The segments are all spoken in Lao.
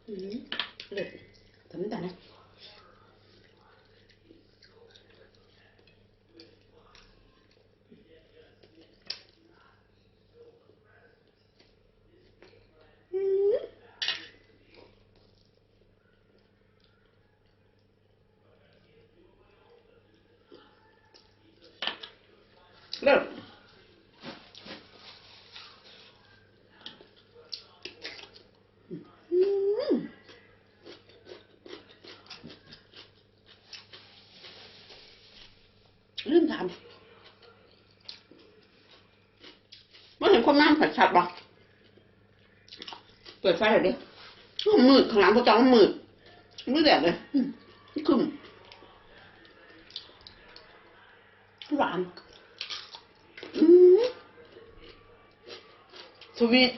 ອືມ ເລີດ ທຳຕານະ. ເລີດ ອືມ ລືມຖາມ. ບໍ່ເຫັນຄົນມາຜັດຊັດບໍ່? ເປີດໄຟແລ້ວເດ້. ມືດ ຂ້າງຫຼັງພວກເຈົ້າມັນມືດ ມືດແດດເດ້. ອືມ ຄື ຫວານ ອືມ ສະວີດ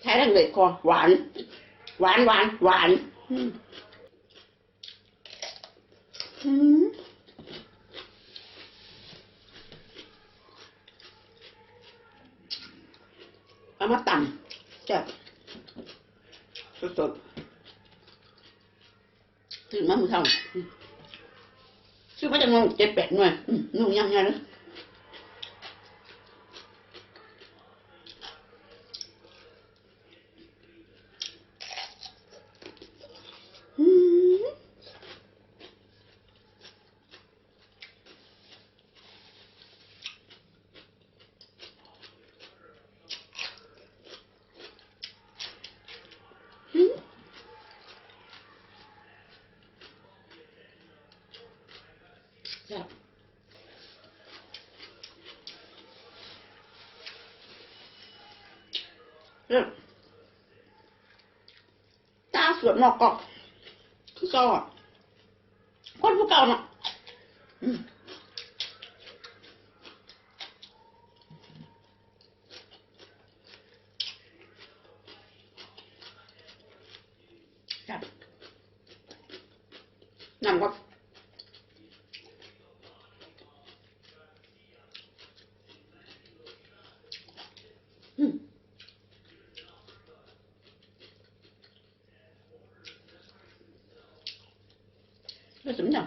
ແທ້ແທ້ເລີຍ ກໍຫວານ ຫວານ ຫວານ ຫວານ ອືມ. ອືມ ເອົາມາຕຳ ແຊບ ສົດໆ ຊື້ມາມື້ເຊົ້າ ອືມ ຊື້ມາຈາກໜ່ວຍ ເຈັດແປດໜ່ວຍ ອືມ ໜ່ວຍໃຫຍ່ໆ ເລີຍ. ອືມ ອືມ ແຊບ ເລີດ. ຕາສວນໝອກກອກ ຄືເກົ່າອະ ຄົນຄືເກົ່າເນາະ. ອືມ ແຊບ ນຳກໍ ອືມ ເຮັດສຳຫຍັງ?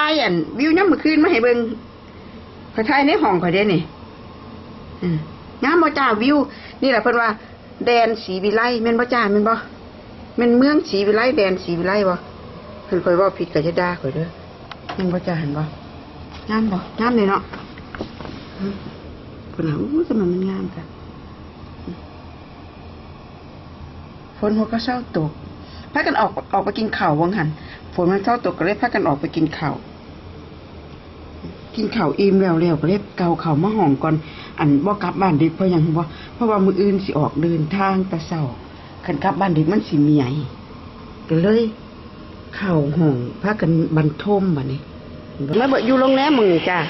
ຖ່າຍອັນວິວຍາມມື້ຄືນມາໃຫ້ເບິ່ງ ຂ້ອຍຖ່າຍໃນຫ້ອງຂ້ອຍເດ້ນີ້. ອືມ ງາມບໍ່ຈ້າ ວິວ? ນີ້ລະເພິ່ນວ່າ ແດນສີວິໄລ ແມ່ນບໍ່ຈ້າ ແມ່ນບໍ່? ແມ່ນເມືອງສີວິໄລ ແດນສີວິໄລບໍ່? ຄັນຂ້ອຍເວົ້າຜິດກໍຢ່າດ່າຂ້ອຍເດີ. ແມ່ນບໍ່ຈ້າ ເຫັນບໍ່? ງາມບໍ່? ງາມເດ້ເນາະ. ອືມ ພຸ້ນນະ ໂອ້ ຈັ່ງໃດມັນງາມແທ້. ຝົນມັນກໍເຊົາຕົກ ພາກັນອອກ ອອກໄປກິນເຂົ້າວ່າງຫັ້ນ. ຝົນມັນເຊົາຕົກກໍເລີຍພາກັນອອກໄປກິນເຂົ້າ. ກິນເຂົ້າອີ່ມແລ້ວ ແລ້ວກໍເລີຍເກົາເຂົ້າມາຫ້ອງກ່ອນ. ອັນ ບໍ່ກັບບ້ານດຶກເພາະຫຍັງຮູ້ບໍ່? ເພາະວ່າມື້ອື່ນຊິອອກເດີນທາງແຕ່ເຊົ້າ ຄັນກັບບ້ານດຶກມັນຊິເມື່ອຍ ກໍເລີຍເຂົ້າຫ້ອງ ພາກັນບັນທົມບາດນີ້. ມາເບິ່ງຢູ່ໂຮງແຮມໝ່ອງນີ້ຈ້າ.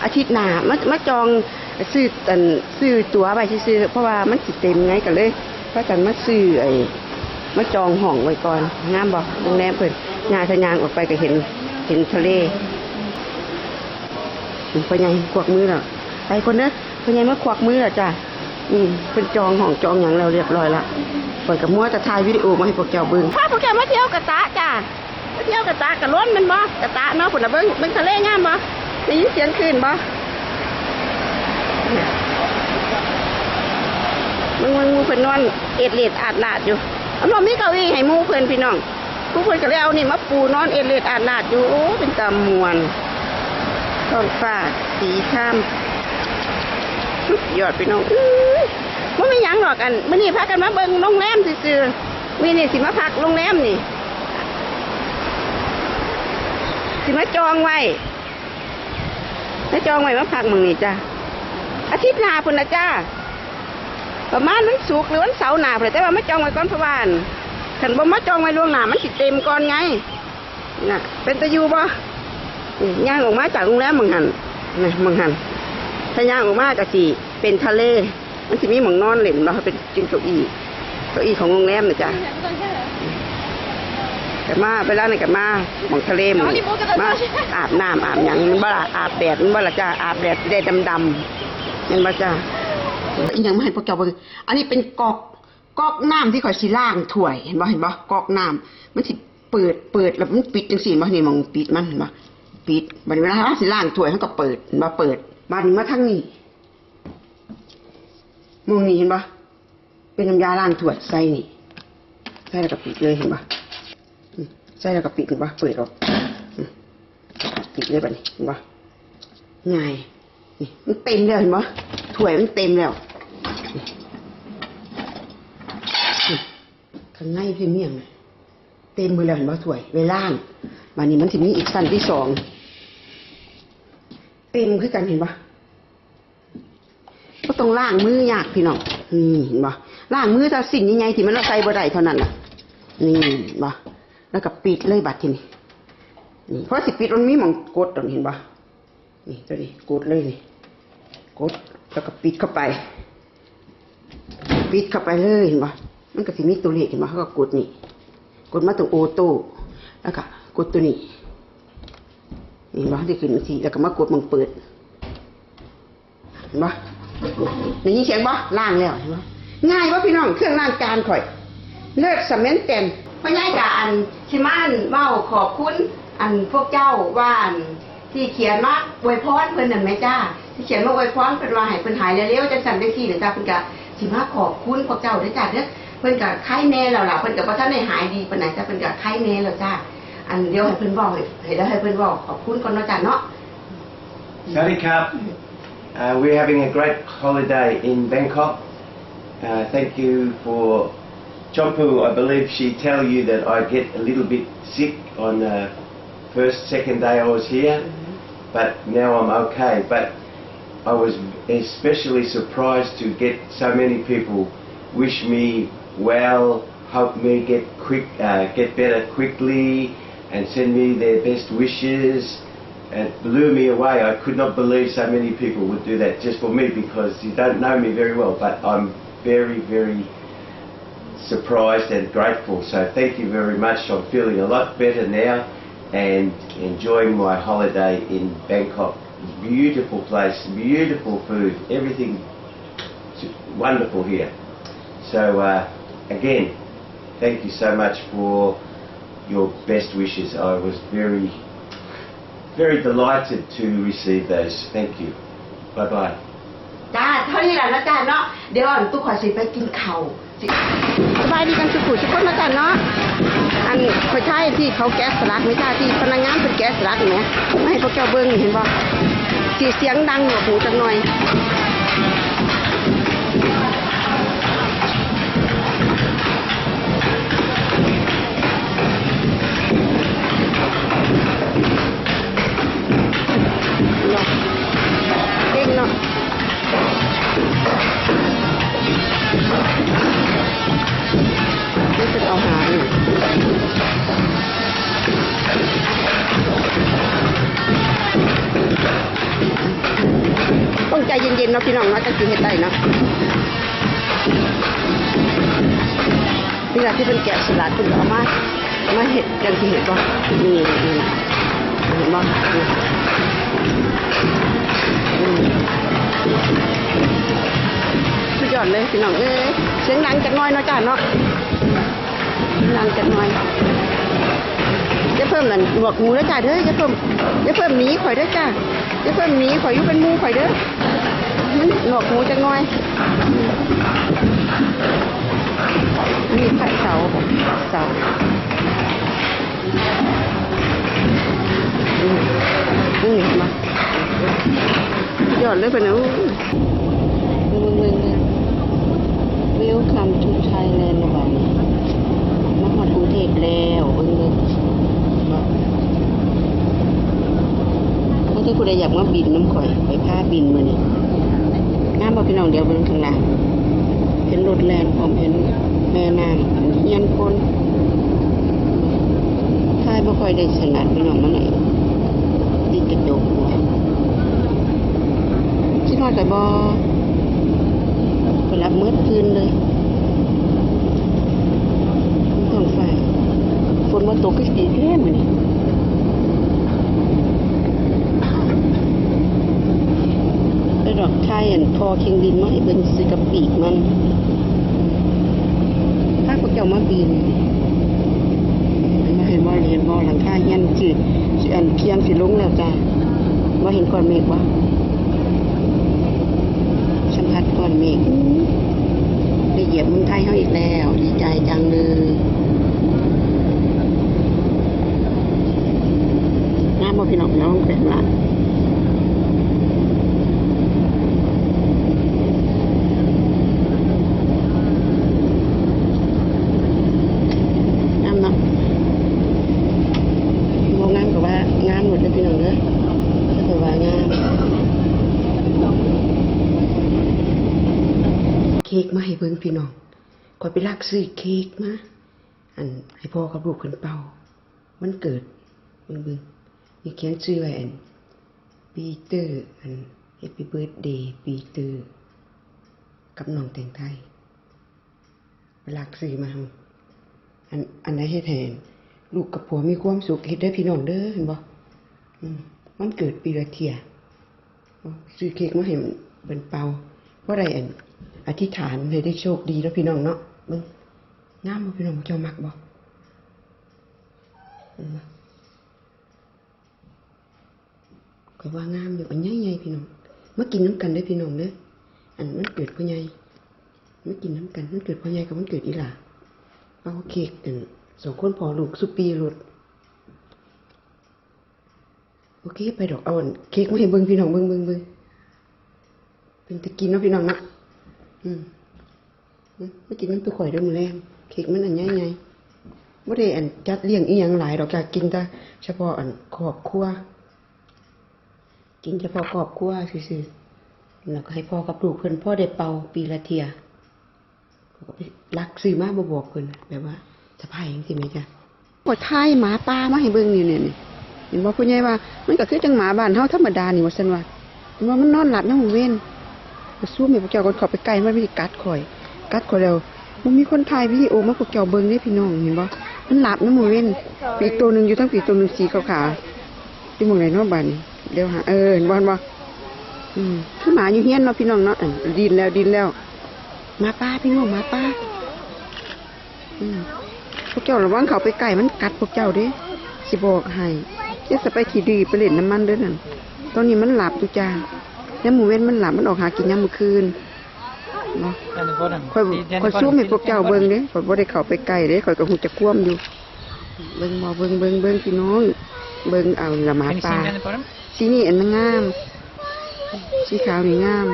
ອາທິດໜ້າມາ ມາຈອງ ຊື້ອັນ ຊື້ตั๋ວໄວ້ຊື່ໆ ເພາະວ່າມັນຊິເຕັມໄງ ກໍເລີຍພາກັນມາຊື້ໄອ້ ມາຈອງຫ້ອງໄວ້ກ່ອນ. ງາມບໍ່ໂຮງແຮມເພິ່ນ? ຍ່າງ ຖ້າຍ່າງອອກໄປກໍເຫັນ ເຫັນທະເລ. ພໍ່ໃຫຍ່ຄວັກມືແລ້ວ ໄປກ່ອນເດີ. ພໍ່ໃຫຍ່ມາຄວັກມືແລ້ວຈ້າ. ອືມ ເພິ່ນຈອງຫ້ອງຈອງຫຍັງແລ້ວຮຽບຮ້ອຍລະ. ຂ້ອຍກໍມົວແຕ່ຖ່າຍວິດີໂອມາໃຫ້ພວກເຈົ້າເບິ່ງ. ພາພວກເຈົ້າມາທ່ຽວກະຕະຈ້າ. ມາທ່ຽວກະຕະກະລົ້ນແມ່ນບໍ່? ກະຕະເນາະ. ພຸ້ນນະ ເບິ່ງ ເບິ່ງທະເລງາມບໍ່? ໄດ້ຍິນສຽງຄື້ນບໍ່? ເບິ່ງ ເບິ່ງໝູ່ເພິ່ນນອນເອດເລດອາດລາດຢູ່. ເອົາ ບໍ່ມີເກົ້າอี้ໃຫ້ໝູ່ເພິ່ນ ພີ່ນ້ອງ. ໝູ່ເພິ່ນກໍເລີຍເອົານີ້ມາປູນອນເອດເລດອາດລາດຢູ່. ໂອ້ ເປັນຕາມ່ວນ. ທ້ອງຟ້າສີຄາມ ສຸດຍອດ ພີ່ນ້ອງເອີຍ. ບໍ່ມີຫຍັງດອກ ອັນ ມື້ນີ້ພາກັນມາເບິ່ງໂຮງແຮມຊື່ໆ. ມື້ນີ້ຊິມາພັກໂຮງແຮມນີ້ ຊິມາຈອງໄວ້ ມາຈອງໄວ້ມາພັກໝ່ອງນີ້ຈ້າ. ອາທິດໜ້າພຸ້ນລະຈ້າ ປະມານວັນສຸກ ຫຼື ວັນເສົາໜ້າພຸ້ນລະ. ແຕ່ວ່າມາຈອງໄວ້ກ່ອນ ເພາະວ່າ ອັນ ຄັນບໍ່ມາຈອງໄວ້ລ່ວງໜ້າ ມັນຊິເຕັມກ່ອນໄງ. ນະ ເປັນຕາຢູ່ບໍ່? ນີ້ ຍ່າງອອກມາຈາກໂຮງແຮມໝ່ອງຫັ້ນ ນະ ໝ່ອງຫັ້ນ. ຖ້າຍ່າງອອກມາກໍຊິເປັນທະເລ ມັນຊິມີໝ່ອງນອນຫຼິ້ນເນາະ ເປັນ ເປັນເກົ້າອີ່ ເກົ້າອີ່ຂອງໂຮງແຮມນະຈ້າ. ກໍມາ ເວລານີ້ກໍມາໝ່ອງທະເລ ໝ່ອງນີ້ ມາອາບນ້ຳອາບຫຍັງ ແມ່ນບໍ່ລະ? ອາບແດດ ແມ່ນບໍ່ລະຈ້າ? ອາບແດດຊິໄດ້ດຳໆ ແມ່ນບໍ່ຈ້າ? ອີ່ຫຍັງມາໃຫ້ພວກເຈົ້າເບິ່ງ? ອັນນີ້ເປັນກອກ ກອກນ້ຳທີ່ຂ້ອຍຊິລ້າງຖ້ວຍ ເຫັນບໍ່? ເຫັນບໍ່? ກອກນ້ຳ ມັນຊິເປີດ ເປີດແລ້ວມັນປິດຈັ່ງຊີ້ ເຫັນບໍ່? ນີ້ໝ່ອງປິດມັນ ເຫັນບໍ່? ປິດ. ບາດນີ້ເວລາເຮົາຊິລ້າງຖ້ວຍ ເຮົາກໍເປີດ ເຫັນບໍ່? ເປີດ. ບາດນີ້ມາທາງນີ້ ໝ່ອງນີ້ ເຫັນບໍ່? ເປັນນ້ຳຢາລ້າງຖ້ວຍ ໃສ່ນີ້ ໃສ່ແລ້ວກໍປິດເລີຍ ເຫັນບໍ່? ອືມ ໃສ່ແລ້ວກໍປິດ ເຫັນບໍ່? ເປີດອອກ ອືມ ປິດເລີຍບາດນີ້ ເຫັນບໍ່? ງ່າຍ. ນີ້ ມັນເຕັມແລ້ວ ເຫັນບໍ່? ຖ້ວຍມັນເຕັມແລ້ວ. ນີ້ ນີ້ ຂ້າງໃນເປັນຫຍັງ? ເຕັມໝົດແລ້ວ ເຫັນບໍ່? ຖ້ວຍໄວ້ລ້າງ. ບາດນີ້ມັນຊິມີອີກຊັ້ນທີສອງ ເຕັມຄືກັນ ເຫັນບໍ່? ບໍ່ຕ້ອງລ້າງມືຍາກ ພີ່ນ້ອງ. ນີ້ ເຫັນບໍ່? ລ້າງມືແຕ່ສິ່ງໃຫຍ່ໆ ທີ່ມັນເອົາໃສ່ບໍ່ໄດ້ເທົ່ານັ້ນລະ. ນີ້ ເຫັນບໍ່? ແລ້ວກໍປິດເລີຍບາດທີນີ້. ນີ້ ພໍຊິປິດ ມັນມີໝ່ອງກົດດອກ ເຫັນບໍ່? ນີ້ ຕົວນີ້ ກົດເລີຍນີ້ ກົດ ແລ້ວກໍປິດເຂົ້າໄປ ປິດເຂົ້າໄປເລີຍ ເຫັນບໍ່? ມັນກໍຊິມີຕົວເລກ ເຫັນບໍ່? ເຮົາກໍກົດນີ້ ກົດມາຕົງໂອໂຕ້ ແລ້ວກໍກົດຕົວນີ້ ເຫັນບໍ່? ໄດ້ຂຶ້ນຈັ່ງຊີ້ ແລ້ວກໍມາກົດໝ່ອງເປີດ ເຫັນບໍ່? ໄດ້ຍິນສຽງບໍ່? ລ້າງແລ້ວ ເຫັນບໍ່? ງ່າຍບໍ່ ພີ່ນ້ອງ? ເຄື່ອງລ້າງຈານຂ້ອຍ ເລີດສະແມ່ນແຕ່ນ. ພໍ່ໃຫຍ່ກະ ອັນ ຊິມາ ອັນ ເວົ້າຂອບຄຸນ ອັນ ພວກເຈົ້າວ່າ ອັນ ທີ່ຂຽນມາອວຍພອນເພິ່ນນັ້ນແມ່ຈ້າ ທີ່ຂຽນມາອວຍພອນເພິ່ນວ່າໃຫ້ເພິ່ນຫາຍເລັວໆ ຈັ່ງຊັ້ນຈັ່ງຊີ້ນະຈ້າ. ເພິ່ນກະຊິມາຂອບຄຸນພວກເຈົ້າເດີຈ້າເດີ. ເພິ່ນກະໄຄແນ່ແລ້ວລະ ເພິ່ນກະບໍ່ທັນໄດ້ຫາຍດີປານໃດ ແຕ່ເພິ່ນກະໄຄແນ່ແລ້ວຈ້າ. ອັນ ດຽວໃຫ້ເພິ່ນເວົ້າ ໃຫ້ ໃຫ້ ດຽວໃຫ້ເພິ່ນເວົ້າຂອບຄຸນກ່ອນເນາະຈ້າເນາະ. ສະຫວັດດີຄັບ. Uh, we're having a great holiday in Bangkok. Uh, thank you for Chompu. I believe she tell you that I get a little bit sick on the first, second day I was here, but now I'm okay. But I was especially surprised to get so many people wish me well, help me get quick, uh, get better quickly, and send me their best wishes. It blew me away. I could not believe so many people would do that just for me because you don't know me very well, but I'm very, very surprised and grateful. So thank you very much. I'm feeling a lot better now and enjoying my holiday in Bangkok. Beautiful place, beautiful food, everything wonderful here. So, uh, again, thank you so much for your best wishes. I was very, very delighted to receive those. Thank you. Bye bye. ຈ້າ ເທົ່ານີ້ລະເນາະ ຈ້າເນາະ. ດຽວຕູ້ຂ້ອຍຊິໄປກິນເຂົ້າ. ສະບາຍດີກັນສູ່ຜູ້ສູ່ຄົນເນາະ ຈ້າເນາະ. ອັນຂ້ອຍຖ່າຍທີ່ເຂົາແກະສະຫຼັກແມ່ນຈ້າ ທີ່ພະນັກງານເພິ່ນແກະສະຫຼັກແມ່ນ ມາໃຫ້ພວກເຈົ້າເບິ່ງ ເຫັນບໍ່? ຊິສຽງດັງໜວກຫູຈັກໜ່ອຍ. ເກັ່ງເນາະ. ນີ້ເພິ່ນເອົາຫາຢູ່. ຕ້ອງໃຈເຢັນໆເນາະ ພີ່ນ້ອງເນາະ ຈັ່ງຊິເຮັດໄດ້ເນາະ. ນີ້ລະທີ່ເພິ່ນແກະສະຫຼັກ ເພິ່ນກໍເອົາມາ ມາເຮັດຈັ່ງຊິເຫັນບໍ່? ນີ້ ນີ້ ເຫັນບໍ່? ນີ້ ອືມ ສຸດຍອດເລີຍພີ່ນ້ອງເອີຍ. ສຽງດັງຈັກໜ່ອຍເນາະຈ້າເນາະ ດັງຈັກໜ່ອຍ. ຢ່າເພີ່ມອັນໜວກຫູເດີຈ້າເດີ ຢ່າເພີ່ມ ຢ່າເພີ່ມໜີຂ້ອຍເດີຈ້າ. ຢ່າເພີ່ມໜີຂ້ອຍ ຢູ່ເປັນໝູ່ຂ້ອຍເດີ ມັນໜວກຫູຈັກໜ່ອຍ. ນີ້ໄຟເສົາ ເສົາ ອືມ ອືມ ເຫັນບໍ່? ຍອດເລີຍເພິ່ນນະ. ເບິ່ງ ເບິ່ງ ເບິ່ງ ເບິ່ງ Welcome to Thailand ລະບາດນີ້ ມາຮອດກຸງເທບແລ້ວ. ເບິ່ງ ເບິ່ງ ບໍ່ ບໍ່ ຖ້າຜູ້ໃດຢາກມາບິນນຳຂ້ອຍ ຂ້ອຍພາບິນມື້ນີ້. ງາມບໍ່ພີ່ນ້ອງ? ດຽວເບິ່ງຂ້າງລ່າງ ເຫັນລົດແລ່ນພ້ອມ ເຫັນແມ່ນ້ຳ ເຮືອນຄົນ. ຖ່າຍບໍ່ຄ່ອຍໄດ້ຖະໜັດພີ່ນ້ອງ ມັນຕິດກະຈົກ. ຄິດຮອດຂ້ອຍບໍ່? ຂ້ອຍຫຼັບໝົດຄືນເລີຍ. ທ້ອງຟ້າ ຝົນບໍ່ຕົກຄືຊິດີແທ້ມື້ນີ້. ໄປດອກ ຖ່າຍອັນທໍ່ເຄື່ອງບິນມາໃຫ້ເບິ່ງ ຊື້ກັບປີກມັນ. ພາພວກເຈົ້າມາບິນ ມາເຫັນບໍ່? ເຫັນບໍ່? ຫຼັງຄາເຮືອນຊິ ຊິອັນ ຄຽງຊິລົງແລ້ວຈ້າ. ບໍ່ເຫັນກ້ອນເມກບໍ່? ສຳຜັດກ້ອນເມກ ໄດ້ຢຽບເມືອງໄທເຮົາອີກແລ້ວ ດີໃຈຈັງເລີຍ. ງາມບໍ່ພີ່ນ້ອງ? ເນາະ ແປກຫຼາຍ. ງາມເນາະ ບໍ່ງາມກໍວ່າງາມໂລດເດີພີ່ນ້ອງເດີ ກໍວ່າງາມ. ເຄັກມາໃຫ້ເບິ່ງພີ່ນ້ອງ ຂ້ອຍໄປລັກຊື້ເຄັກມາ ອັນ ໃຫ້ພໍ່ກັບລູກເພິ່ນເປົ່າ ວັນເກີດ ເບິ່ງໆ ມີຂຽນຊື່ໄວ້ ອັນ ປີເຕີ ອັນ Happy Birthday ປີເຕີ ກັບນ້ອງແຕງໄທ ໄປລັກຊື້ມາໃຫ້. ອັນ ອັນໃດເຮັດໃຫ້ລູກກັບຜົວມີຄວາມສຸກ ເຮັດເດີພີ່ນ້ອງເດີ ເຫັນບໍ່? ອືມ ວັນເກີດປີລະເທື່ອ ຊື້ເຄັກມາໃຫ້ເພິ່ນເປົ່າ ພໍໄດ້ ອັນ ອະທິຖານໃຫ້ໄດ້ໂຊກດີເນາະ ພີ່ນ້ອງເນາະ. ເບິ່ງ ງາມບໍ່ພີ່ນ້ອງ? ເຈົ້າມັກບໍ່? ເຫັນບໍ່? ຂ້ອຍວ່າງາມຢູ່ ອັນໃຫຍ່ໆ ພີ່ນ້ອງ. ມາກິນນຳກັນເດີພີ່ນ້ອງເດີ ອັນ ວັນເກີດພໍ່ໃຫຍ່ ມາກິນນຳກັນ ວັນເກີດພໍ່ໃຫຍ່ກັບວັນເກີດອີ່ຫຼ້າ. ເປົ່າເຄັກ ອັນ ສອງຄົນພໍ່ລູກສູ່ປີໂລດ. ໂອເຄ ໄປດອກ ເອົາອັນເຄັກມາໃຫ້ເບິ່ງພີ່ນ້ອງ ເບິ່ງ ເບິ່ງ ເບິ່ງ ເປັນຕາກິນເນາະພີ່ນ້ອງເນາະ. ອືມ ມາກິນນຳໂຕຂ້ອຍເດີມື້ແລງ ເຄັກມັນອັນໃຫຍ່ໆ. ບໍ່ໄດ້ອັນຈັດລ້ຽງອີ່ຫຍັງຫຼາຍດອກ ຢາກກິນແຕ່ສະເພາະອັນຄອບຄົວ ກິນສະເພາະຄອບຄົວຊື່ໆ ແລ້ວກໍໃຫ້ພໍ່ກັບລູກເພິ່ນພໍໄດ້ເປົ່າປີລະເທື່ອ. ລັກຊື້ມາບໍ່ບອກເພິ່ນ ແບບວ່າສະພາຍຈັ່ງຊີ້ແມ່ນຈ້າ. ຂ້ອຍຖ່າຍໝາປ່າມາໃຫ້ເບິ່ງນີ້ ນີ້ ນີ້ ເຫັນບໍ່? ພໍ່ໃຫຍ່ວ່າ ມັນກໍຄືຈັ່ງໝາບ້ານເຮົາທຳມະດານີ້ ວ່າຊັ້ນວ່າ. ເຫັນບໍ່? ມັນນອນຫຼັບຍາມກາງເວັນ. ກໍຊູມໃຫ້ພວກເຈົ້າກ່ອນ ເຂົ້າໄປໃກ້ມັນ ມັນຊິກັດຂ້ອຍ ກັດຂ້ອຍແລ້ວ ບໍ່ມີຄົນຖ່າຍວິດີໂອມາໃຫ້ພວກເຈົ້າເບິ່ງເດ້ພີ່ນ້ອງ ເຫັນບໍ່? ມັນຫຼັບຍາມກາງເວັນ. ປີກໂຕໜຶ່ງຢູ່ທາງປີກໂຕໜຶ່ງ ສີຂາວໆ ຢູ່ໝ່ອງໃດເນາະບາດນີ້? ດຽວຫາ ເອີ ເຫັນບໍ່? ເຫັນບໍ່? ອືມ ຄືໝາຢູ່ເຮືອນເນາະພີ່ນ້ອງເນາະ. ອັນ ດິ້ນແລ້ວ ດິ້ນແລ້ວ. ໝາປ່າພີ່ນ້ອງ ໝາປ່າ. ອືມ ພວກເຈົ້າລະວັງເຂົ້າໄປໃກ້ ມັນກັດພວກເຈົ້າເດ້ ຊິບອກໃຫ້. ຢ່າສະໄປຂີ້ດື້ໄປຫຼິ້ນນຳມັນເດີນັ້ນ. ຕອນນີ້ມັນຫຼັບຢູ່ຈ້າ ຍາມມື້ເວັນມັນຫຼັບ ມັນອອກຫາກິນຍາມມື້ຄືນເນາະ. ຂ້ອຍ ຂ້ອຍຊູມໃຫ້ພວກເຈົ້າເບິ່ງເດ້ ຂ້ອຍບໍ່ໄດ້ເຂົ້າໄປໃກ້ເດ້ ຂ້ອຍກໍຮູ້ຈັກຄວາມຢູ່. ເບິ່ງບໍ່ ເບິ່ງ ເບິ່ງ ເບິ່ງ ພີ່ນ້ອງ ເບິ່ງເອົາລະໝາປ່າ. ສີນີ້ອັນງາມ ສີຂາວນີ້ງາມ.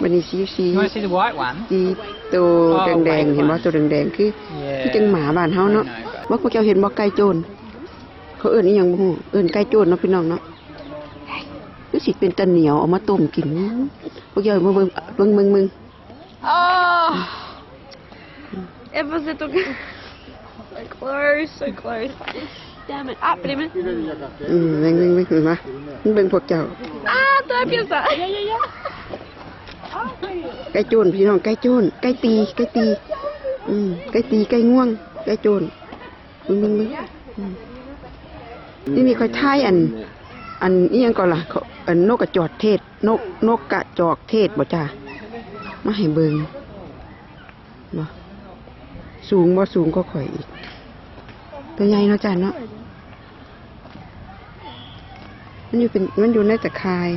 ບັດນີ້ສີ ສີ You wanna see the white one? ສີໂຕ Oh, ແດງໆ white ເຫັນບໍ່? one. ໂຕແດງໆ ຄື Yeah. ຄືຈັງໝາບ້ານເຮົາເນາະ. I know, but ບໍ່ ພວກເຈົ້າເຫັນບໍ່ ໄກ່ໂຈນ? ເຂົາເອີ້ນອີ່ຫຍັງບໍ່ຮູ້ ເອີ້ນໄກ່ໂຈນເນາະ ພີ່ນ້ອງເນາະ. ຄືຊິເປັນຕາໜຽວ ເອົາມາຕົ້ມກິນ. ພວກເຈົ້າມາເບິ່ງ ເບິ່ງ ເບິ່ງ ເບິ່ງ. Oh, it was a dog. So close, so close. Damn it. Ah, ອືມ ເບິ່ງ ເບິ່ງ ເບິ່ງ ເບິ່ງ ເບິ່ງພວກເຈົ້າ. Ah, ຕົວເປັນຕາ ໄກ່ໂຈນ ພີ່ນ້ອງ ໄກ່ໂຈນ ໄກ່ຕີ ໄກ່ຕີ ອືມ ໄກ່ຕີ ໄກ່ງວງ ໄກ່ໂຈນ. ເບິ່ງ ເບິ່ງ ເບິ່ງ ອືມ ນີ້ ນີ້ຂ້ອຍຖ່າຍອັນ ອັນອີ່ຫຍັງກໍລະ ອັນນົກກະຈອກເທດ ນົກ ນົກກະຈອກເທດບໍ່ຈ້າ? ມາໃຫ້ເບິ່ງ. ບໍ່ ສູງບໍ່ ສູງກວ່າຂ້ອຍອີກ. ຕົວໃຫຍ່ເນາະຈ້າເນາະ. ມັນຢູ່ເປັນ ມັນຢູ່ໃນຕາຂ່າຍ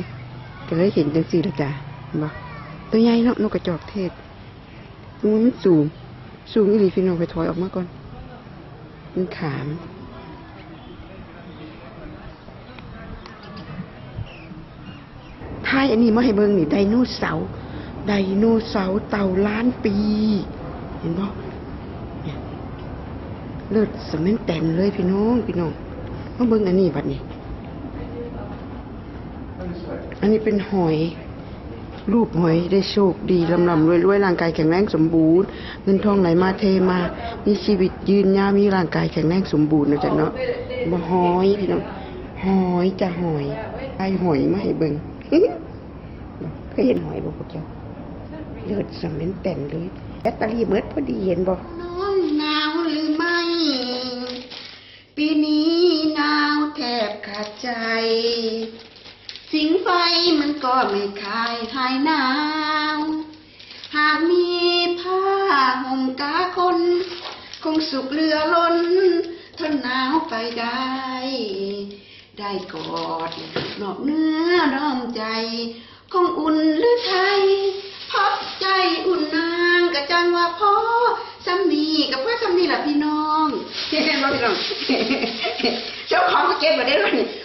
ກໍເລີຍເຫັນຈັ່ງຊີ້ລະຈ້າ. ເຫັນບໍ່? ຕົວໃຫຍ່ເນາະ ນົກກະຈອກເທດ. ໂອ້ຍ ມັນສູງ ສູງອີ່ຫຼີພີ່ນ້ອງ. ຂ້ອຍຖອຍອອກມາກ່ອນ ມັນຂາມ. ຖ່າຍອັນນີ້ມາໃຫ້ເບິ່ງນີ້ ໄດໂນເສົາ ໄດໂນເສົາເຕົາລ້ານປີ ເຫັນບໍ່? ເລີດສະແມ່ນແຕນເລີຍພີ່ນ້ອງ ພີ່ນ້ອງ ມາເບິ່ງອັນນີ້ບັດນີ້. ອັນນີ້ເປັນຫອຍ ຮູບຫອຍ ໄດ້ໂຊກດີ ລ່ຳໆລວຍໆ ຮ່າງກາຍແຂງແຮງສົມບູນ ເງິນທອງໄຫຼມາເທມາ ມີຊີວິດຍືນຍາວ ມີຮ່າງກາຍແຂງແຮງສົມບູນ ວ່າຊັ້ນເນາະ. ບໍ່ ຫອຍ ພີ່ນ້ອງ ຫອຍຈ້າ ຫອຍ ຖ່າຍຫອຍມາໃຫ້ເບິ່ງ. ເຄີຍເຫັນຫອຍບໍ່ພວກເຈົ້າ? ເລີດສະແມ່ນແຕນເລີຍ ແບັດເຕີຣີໝົດພໍດີ ເຫັນບໍ່? ນ້ອງໜາວຫຼືໄໝ? ປີນີ້ໜາວແທບຂາດໃຈ ສິງໄຟມັນກໍໄມ່ຄາຍຫາຍໜາວ ຫາກມີຜ້າຫົ່ມກາຄົນ ຄົງສຸກເຫຼືອລົ້ນ ທົນໜາວໄປໄດ້ ໄດ້ກອດນອບເນື້ອນ້ອມໃຈ ຄົງອຸ່ນຫຼືໄທ ເພາະໃຈອຸ່ນນາງກະຈັ່ງວ່າພໍ ສ່ຳນີ້ກະພໍສ່ຳນີ້ລະພີ່ນ້ອງ. ເຫັນບໍ່ພີ່ນ້ອງ? ເຈົ້າຂອງກະເກັບມາເດ້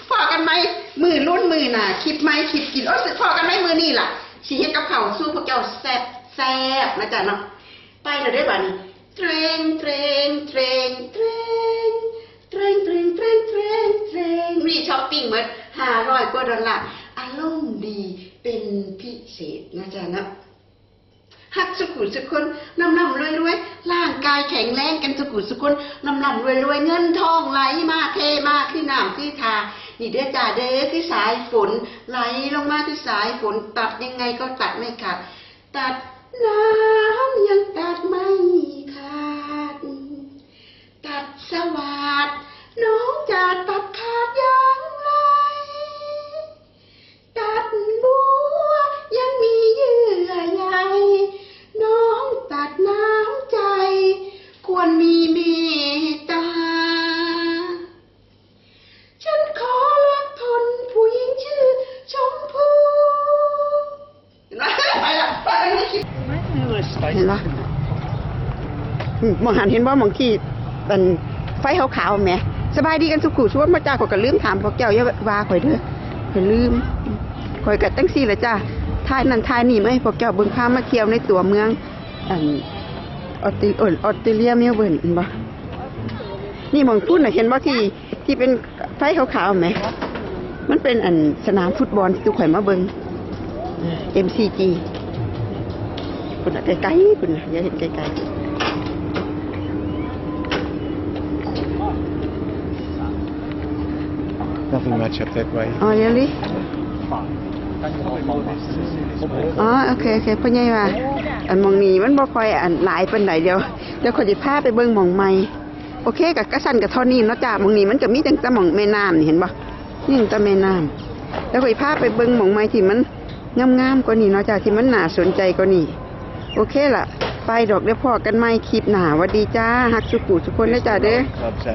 ພໍ້ກັນໃໝ່ມື້ລຸ້ນມື້ໜ້າ ຄລິບໃໝ່ຄລິບກິນ ໂອ້ ພໍ້ກັນໃໝ່ມື້ນີ້ລະ ຊິເຮັດກັບເຂົ້າສູ່ພວກເຈົ້າແຊບໆນະຈ້າເນາະ. ໄປແລ້ວເດ້ບາດນີ້ ເຕຣງ ເຕຣງ ເຕຣງ ເຕຣງ ເຕຣງ ເຕຣງ ເຕຣງ ເຕຣງ ເຕຣງ ມື້ນີ້ຊັອບປິງໝົດຫ້າຮ້ອຍກວ່າດອນລາ ອາລົມດີເປັນພິເສດນະຈ້າເນາະ. ຮັກສຸຂູສຸຄົນ ລ່ຳໆລວຍໆ ຮ່າງກາຍແຂງແຮງກັນສຸຂູສຸຄົນ ລ່ຳໆລວຍໆ ເງິນທອງໄຫຼມາເທມາຄືນ້ຳຄືທ່າ ນີ້ເດີຈ້າເດີ ຄືສາຍຝົນໄຫຼລົງມາ ຄືສາຍຝົນ ຕັດຍັງໄງກໍຕັດໄມ່ຂາດ ຕັດນ້ຳຍັງຕັດໄມ່ຂາດ ຕັດສະຫວາດ ນ້ອງຈະຕັດຂາດຢ່າງໃດ ຕັດບົວຍັງມີເຍື່ອໃຍ ນ້ອງຕັດນ້ຳໃຈ ຄວນມີເມດຕາ ເຫັນບໍ່? ເຫັນບໍ່? ໝ່ອງຫັ້ນເຫັນບໍ່? ໝ່ອງທີ່ອັນໄຟຂາວໆແໝ່. ສະບາຍດີກັນສຸຂູສຸຄົນບໍ່ຈ້າ? ຂ້ອຍກໍລືມຖາມພວກເຈົ້າ ຢ່າວ່າຂ້ອຍເດີ ຂ້ອຍລືມ. ຂ້ອຍກໍຈັ່ງຊີ້ລະຈ້າ ຖ່າຍນັ້ນຖ່າຍນີ້ມາໃຫ້ພວກເຈົ້າເບິ່ງ ພາມາທ່ຽວໃນຕົວເມືອງ ອັນ ອອສເຕ ເອີ້ນ ອອສເຕຣເລຍ ເມລເບີນ ເຫັນບໍ່? ນີ້ໝ່ອງພຸ້ນນະ ເຫັນບໍ່? ທີ່ ທີ່ເປັນໄຟຂາວໆແໝ່ ມັນເປັນອັນສະໜາມຟຸດບອນທີ່ຕຸກຂ້ອຍມາເບິ່ງ ເອັມຊີຈີ ພຸ້ນນະ ໄກໆ ພຸ້ນນະ ຢາກເຫັນໄກໆ. Nothing much up that way. Oh, really? ອໍ ໂອເຄ ໂອເຄ ພໍ່ໃຫຍ່ວ່າ ອັນໝ່ອງນີ້ມັນບໍ່ຄ່ອຍອັນຫຼາຍປານໃດ ດຽວ ດຽວຂ້ອຍຊິພາໄປເບິ່ງໝ່ອງໃໝ່. ໂອເຄ ກະ ກະຊັ້ນກະເທົ່ານີ້ເນາະຈ້າ. ໝ່ອງນີ້ມັນກະມີຕັ້ງແຕ່ໝ່ອງແມ່ນ້ຳນີ້ ເຫັນບໍ່? ມີຕັ້ງແຕ່ແມ່ນ້ຳ. ແລ້ວຂ້ອຍພາໄປເບິ່ງໝ່ອງໃໝ່ທີ່ມັນງາມໆກວ່ານີ້ເນາະຈ້າ ທີ່ມັນໜ້າສົນໃຈກວ່ານີ້. ໂອເຄລະ ໄປດອກ ດຽວພໍ້ກັນໃໝ່ຄລິບໜ້າ. ຫວັດດີຈ້າ ຮັກສູ່ຜູ້ສູ່ຄົນເດີຈ້າເດີ.